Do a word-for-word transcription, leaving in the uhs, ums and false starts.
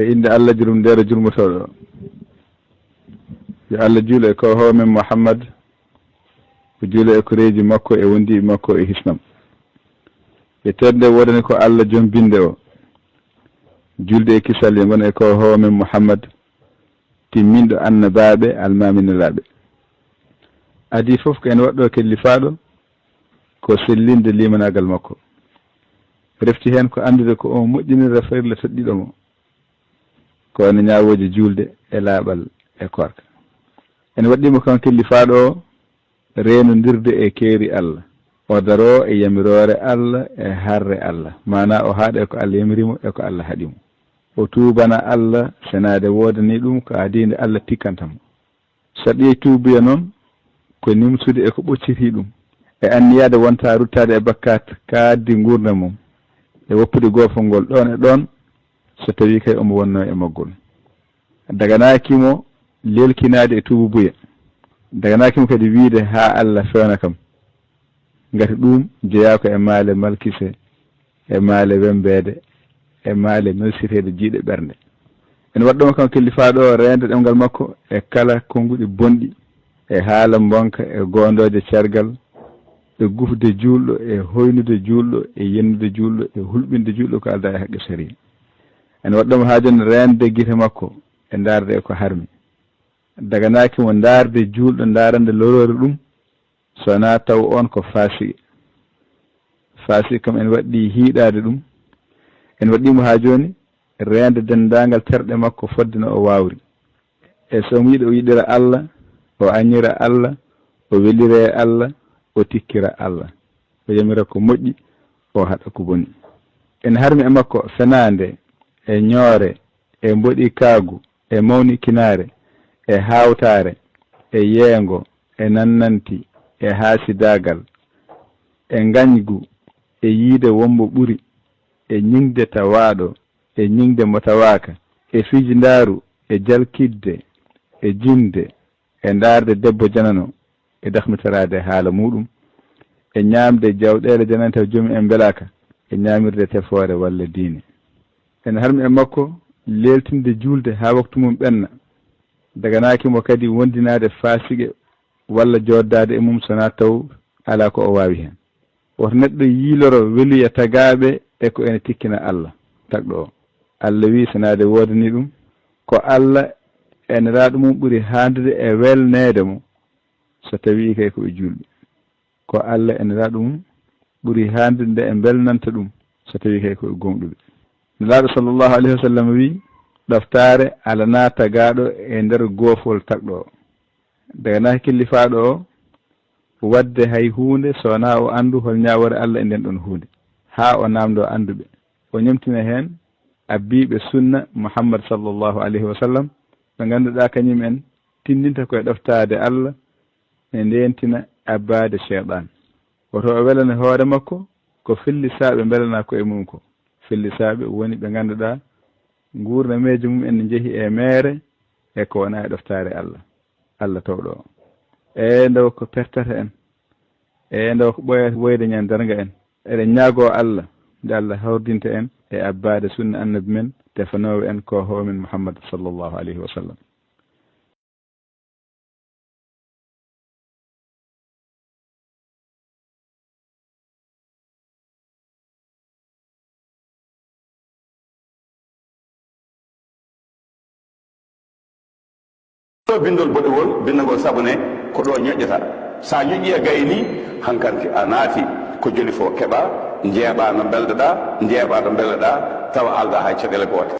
E innde Allah jurumdeere jurmotooɗo. Yo Allah juulu e ko homen Muhammad, o juula e koreeji makko e wondiiɓe makko e hisnam. E tedde wodani ko Allah joom binde o. Julde e kisal yo ngon e ko homen Muhammad, timminɗo annabaaɓe, almaami nelaaɓe. Adii fof ko en waɗɗo kellifaaɗo, ko sellinde limanaagal makko. Refti heen ko anndude ko o moƴƴinira farilla toɗɗiiɗo mo. Ko wano ñaawooje juulde e laaɓal e koorka. En waɗɗiima kan kellifaaɗo o reenondirde e keeri Allah. O daroo e yamiroore Allah e harre Allah. Maanaa o haaɗa e ko Allah yamiri mo e ko Allah haɗi mo. O tuubana Allah senaade woodani ɗum ko adii nde Allah tikkanta mo. Sarɗiyeeji tuubuya noon ko nimsude e ko ɓocciti ɗum, e anniyaade wonta ruttaade e bakkaat kaaddi nguurndam mum, e woppude goofol ngol ɗoon e ɗoon, so tawii kay omo wonnoo e maggol. Daganaaki mo leelkinaade e tuububuya. Daganaaki mo kadi wiyde haa Allah fewna kam. Ngati ɗuum jeyaa ko e maale malkise, e maale wembeede, e maale melsireede jiyɗe ɓernde. Ene waɗɗomo kam kellifaaɗo o reende ɗemngal makko e kala konnguɗi bonɗi, e haala mbonka, e goondooje cergal, e gufde juulɗo, e hoynude juulɗo, e yennude juulɗo, e hulɓinde juulɗo ko aldaa e haqqe sariya. Ene waɗɗomo haaju en reende gite makko e ndaarde e ko harmi. Daganaaki mo ndaarde juulɗo, ndaarande loroore ɗum, so wonaa taw oon ko faasiqe. Faasiqe kam en waɗɗii hiiɗaade ɗum. En waɗɗii mo haa jooni reende denndaangal terɗe makko fodde no o waawri. E so omo yiɗi o yiɗira Allah, o añira Allah, o welire e Allah, o tikkira Allah. O yamira ko moƴƴi, o haɗa ko boni. En harmi e makko fenaande, e ñoore, e mboɗi kaagu, e mawnikinaare, e haawtaare, e yeengo, e nannanti, e haasidaagal, e ngañgu, e yiide wombo ɓuri, e ñiŋde tawaaɗo, e ñiŋde mo tawaaka, e fijindaaru, e jalkitde, e jinde, e ndaarde debbo janano, e dahmitoraade haala muuɗum, e ñaamde jawɗeele janano taw joomum en mbelaaka, e ñaamirde tefoore walla diine. Ene harmi e makko leeltinde juulde haa waktu mum ɓenna. Daganaaki mo kadi wondinaade faasiqe walla jooddaade e mum so wonaa taw alaa ko o waawi heen. Woto neɗɗo yiiloro weluya tagaaɓe e ko ene tikkina Allah tagɗo o. Allah wiyi senaade woodani ɗum, ko Allah e Nelaaɗo mum ɓuri haandude e welneede mo, so tawii kay ko ɓe juulɓe. Ko Allah e Nelaaɗo mum ɓuri haandude nde e mbelnanta ɗum, so tawii kay ko ɓe gomɗuɓe. Nelaaɗo sallallahu alayhi wa sallam wiyi, ɗoftaare alanaa tagaaɗo e nder goofol tagɗo o. Daganaaki kellifaaɗo o waɗde hay huunde so wonaa o anndu hol ñaawoore Allah e nden ɗon huunde, haa o naamndoo annduɓe, o ñemtina heen abbiiɓe sunna Muhammad sallallahu alayhi wa sallam, ɓe ngannduɗaa kañum en tinndinta ko e ɗoftaade Allah, e ndeentina abbaade Seyɗaan. Woto o welane hoore makko ko fellisaaɓe mbelanaa koye mum ko. Fellisaaɓe woni ɓe ngannduɗaa nguurnameeje mum en ne njehi e meere e ko wonaa e ɗoftaare Allah. Allah towɗo o. E nde ko pertata en, e nde ko ɓooyata woyde ñande darnga en. Eɗen ñaagoo Allah nde Allah hawridinta en e abbaade sunna Annabi men tefanoowo en ko hoore men Muhammad sallallahu alayhi wa sallam. Ɗo binndol boɗewol, binndagol sabone, ko ɗo ñoƴƴata. Sa ñoƴƴi a gayni, hankanti a naati, ko joli fof keɓa, njeeɓa no mbelɗa-ɗa, njeeɓa no mbelɗa-ɗa, tawa alda hay caɗeele goote.